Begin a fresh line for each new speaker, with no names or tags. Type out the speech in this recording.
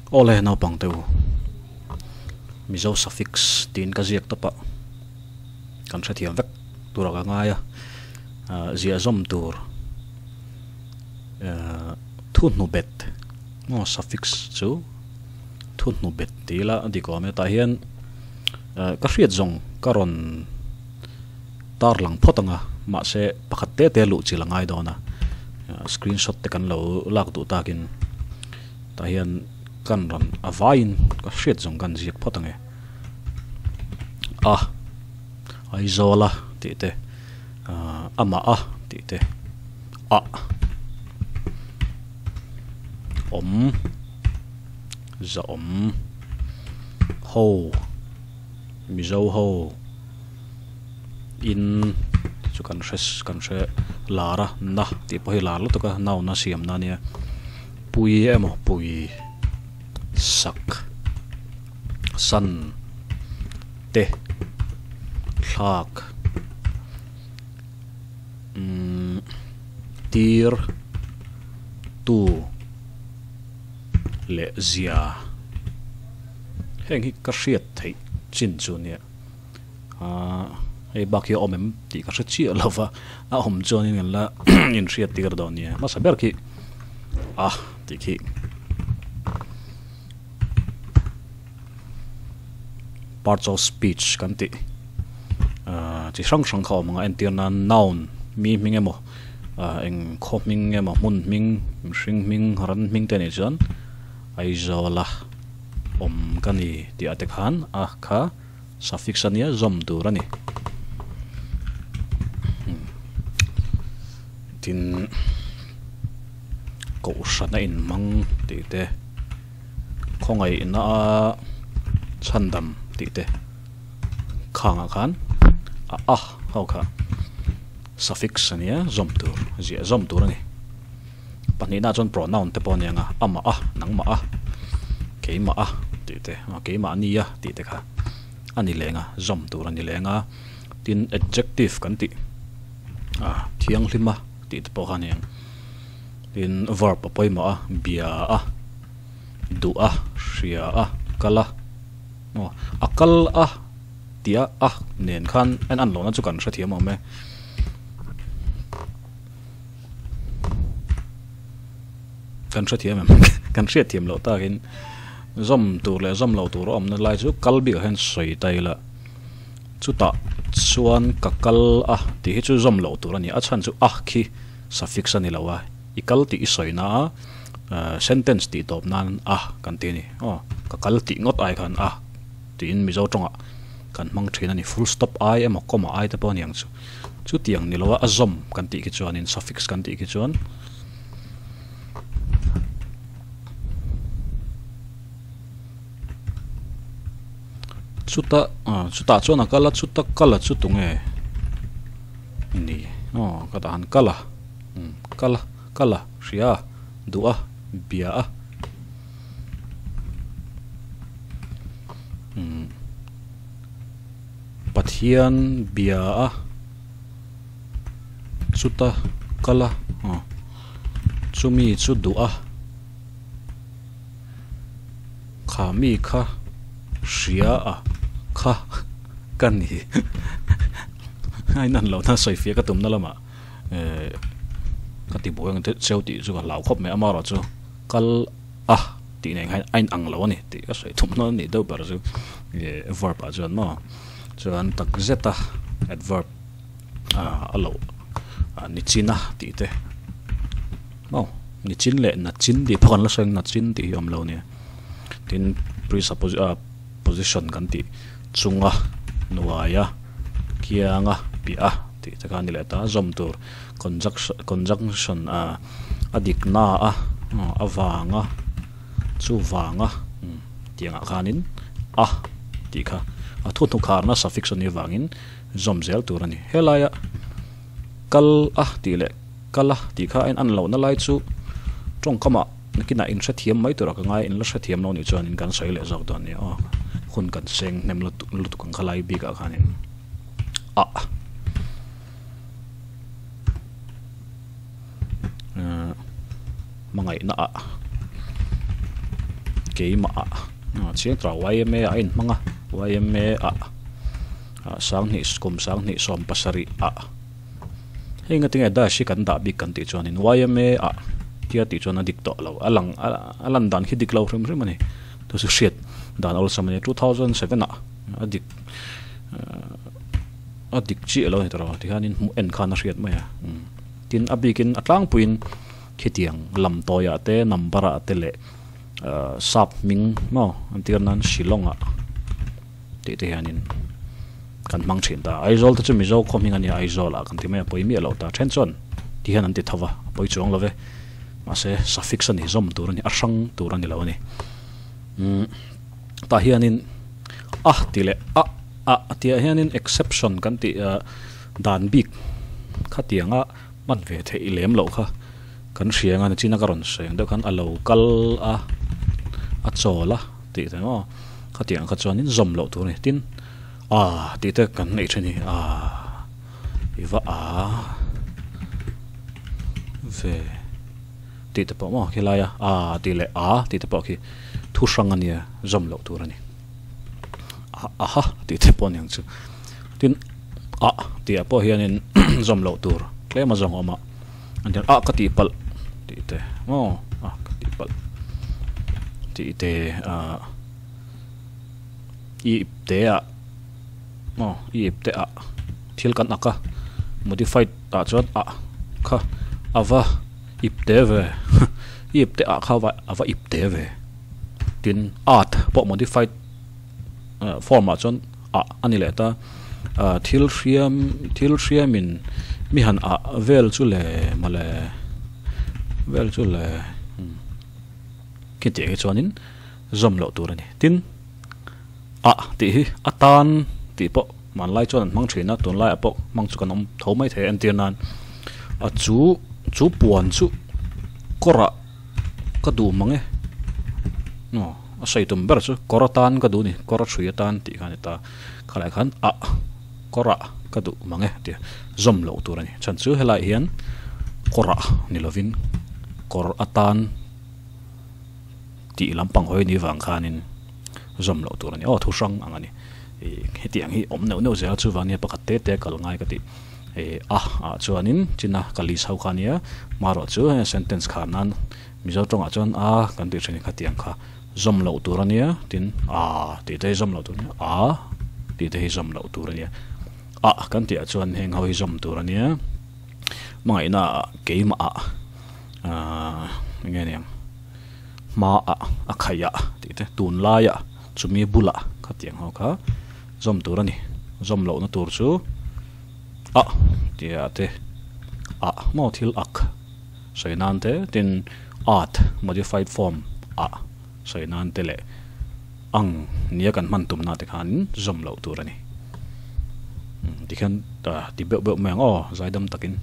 Awle naupang te u, Mizo suffix tiin ka ziak tawp a, kan hrethiam vek tur a ka ngai a, ziah zawm tur thu hnu bet maw suffix chu thu hnu bet ti ila a dik awm e, tah hian ka hriat zawng ka rawn tar lang phawt ang a, mahse pakhat te te luh chilh a ngai dawn a, screenshot te kan lo lak duh takin. Tah hian kan rawn a vaiin ka hriat zawng kan ziak phawt ang e. A, Aizawla tih te, amah a tih te, ah, awm, zahawm, ho, Mizo ho, in tih chu kan hre kan hre lar a, na tih pawh hi lar lutuk a, noun a siamna a nia. Pui emaw pui sak san te thlak umm tir tu leh zia heng hi ka hriat theih chin chu nia ahh hei bak hi a awm em tih ka hre chiah lo va a awm chuanin kan la inhriat tir dawn nia hmasa ber khi a tih khi parts of speech kan tih ahh chi hrang hrang kha a awm ang a entir nan noun mi hming emaw ahh eng khaw hming emaw hmun hming mihring hming ran hming te anih chuan Aizawla awm ka ni tih ah te khan a kha. Suffix a nia zawm tur a ni. Tin, kohhran a inhmang tih te, khawngaihna a chhandam tih te khangah khan a a ho kha suffix a nia zawm tur, ziah zawm tur a ni. Pahnihna chuan pronoun te pawh a ni ang a, amah a, nangmah a, keimah a tih te, keimah nia tih te kha a ni leng a, zawm tur a ni leng a. Tin, adjective kan tih a, thianghlima tih te pawh kha a ni ang. Tin, verb a pawimawh a, bia a, duh a, hria a, kal a, aw a kal a tih a a nen khan en an lohna chu kan hrethiam awm e. Kan hrethiam em? Kan hriatthiam loh takin zawm tur leh zawm loh tur a awmna lai chu kal bikah hian sawi ta ila chutah chuan ka kal a tih hi chu zawm loh tur a ni a chhan chu a khi suffix a ni lo a i kal tih i sawi na a sentence tih tawp nan a kan ti a ni aw ka kal tih ngawt ai khan a tiin Mizo tawngah kan hmang thin a ni full stop ai emaw comma ai te pawh a ni ang chu. Chutiang ni loa a zawm kan tih khi chuanin suffix kan tih khi chuan chuta chutah chuan a kal a chuta kal a chu tunge ni aw ka dah han kal a kal a kal a hria a duh a bia a umm. Pathian bia a chuta kal a chumi chu duh a kha mi kha hria a kha ka ni a in an loh na sawi fiah ka tumna lamah eh ka ti buai ang cheu tih chu ka hlau khawp mai amaherawh chu kal a tih nen khan a inang lo a ni tih ka sawi thum hnawn a nih deuh ber chu ih verb ah chuan maw chuan tak zet a adverb ah a loh ni chin a tih te maw ni chin leh na chin tih pawh kan la sawi ang na chin tih hi a awm lo a nia tin presupposition position kan tih chunga hnuaia kianga piah a tih te kha a ni leh ta a zawm tur conjunction conjunction ah a dik na a a vanga chu vanga tiang ah khanin a tih kha a thu hnukharna suffix a nih avangin zawm zel tur a ni helaia kal a tih leh kal a tih kha a in an lohna lai chu tawngkamah nakinah in hrethiam mai tura ka ngai in la hrethiam lo nih chuanin kan sawi leh zawk dawn a ni aw hun kan seng hnem lutuk lutuk ang kha lai bikah khanin a. Hmangaihna ah Keimah ah chiang tawh yma a inhmang a yma ah sanghnih kum sanghnih sawm pasarih ah hei ngatinge dash hi kan dah bik kan tih chuanin yma ah tia tih chuan a dik tawh lo a lang a lan dan khi dik lo hrim hrim a ni chu chu hriat dan awlsam a ni 2007 ah a dik a dik chiah lo a ni tawh lo tikhanin hmuh en khan a hriat mai a tin a bikin a tlangpuiin khitiang lam tawiah te number ah te leh sap hming maw an tir nan Shillong ah tih te hianin kan hmang thin ta. Aizawl te chu Mizo khaw hming a nia Aizawl ah kan ti mai a pawi miah lo ta. Then chuan ti hian an ti tho va a pawi chuang lo ve. Mahse suffix a ni zawm tur a ni a hrang tur a ni lo a ni. Umm tah hianin a tih leh a a tih ah hianin exception kan tih dan bik khatianga hman ve theih lem loh kha kan hria anga nichina ka rawn sawi ang deuh khan a lo kal a a chawl a tih te maw khatiang kha chuanin zawm loh tur a ni tin a tih te kan neih thin hi a i va a ve tih te pawh maw khilai a a tih leh a tih te pawh khi thu hrang a nia zawm loh tur a ni a aha tih te pawh a ni ang chu tin a tih ah pawh hianin zawm loh tur tlem a zawng a awm a an hian a ka tih palh tih te maw a ka tih palh tih te ah i ip te ah maw i ip te ah thil kan ak a modified ah chuan a kha a va ip te ve i ip te ah kha a va ip te ve tin at pawh modified form ah chuan ah a ni leh ta ah thil hriam thil hriamin mi han ah vel chu le mawle vel chu le khitiang hi chuanin zawm loh tur a ni tin ah tih hi a tan tih pawh hmanlai chuan an hmang thin a tunlaiah pawh hmang chu kan awm tho mai thei a entir nan a chu chu puan chu kawrah ka duh mang e aw a sawi tum ber chu kawr atan ka duh a ni kawr a hrui atan tih kha a ni ta khalai khan ah kawr ah ka duh mang e tia zawm loh tur a ni chhan chu helaiah hian kawr ah ni lovin kawr atan tih lampang hawi ni vang khanin zawm loh tur a ni aw thu hrang ang a ni ih hetiang hi awm neuh neuh zel a chuvang nia pakhat te te kal ngai ka tih. Ih a ah chuanin china ka list ho kha ania marawh chu heng sentence khar nan Mizo tawngah chuan a kan tih thin khatiang kha zawm loh tur ania tin a tih te hi zawm loh tur ania a tih te hi zawm loh tur ania a kan tih ah chuan heng ho hi zawm tur ania hmangaihna ah keimah ah ahh eng nge niang hma ah a khaih ah tih te tunlai ah chumi bulah khatiang ho kha zawm tur ani zawm lohna tur chu. A tih ah te a maw thil ak sawi nan te tin at modified form a sawi nan te leh ang nia kan hman tumna te khanin zawm loh tur a ni. Tikhian ti beuh beuh mai ang aw zaidam takin.